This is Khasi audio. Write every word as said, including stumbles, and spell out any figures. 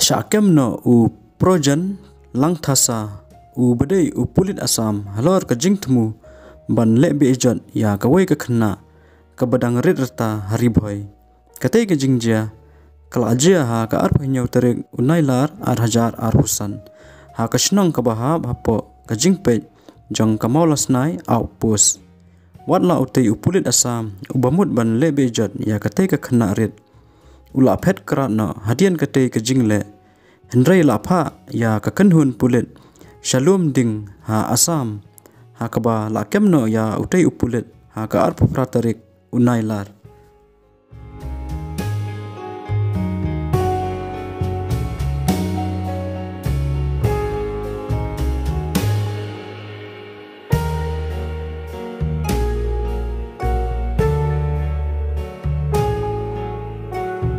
Shah kem noh u Projen Langthasa, u ba dei u pulit Assam, halor ka jingthmu ban leh be-ijot ïa kawei ka khynnah kaba dang rit rta ha Ri Bhoi. Katei ka jingjia ka la jia ha ka arphew hynñiew tarik u Nailar ar hajar arphew san, ha ka shnong kaba hap hapoh ka jingpeit jong ka Mawlasnai Outpost. Wat la utei u pulit Assam uba mut ban leh be-ijot ïa katei ka khynnah rit u la phet krad noh hadien katei ka jingleh, hynrei la phah ïa ka kynhun pulit sha Lumding ha Assam, ha kaba la kem noh ïa utei u pulit ha ka arphew phra tarik u Nailar.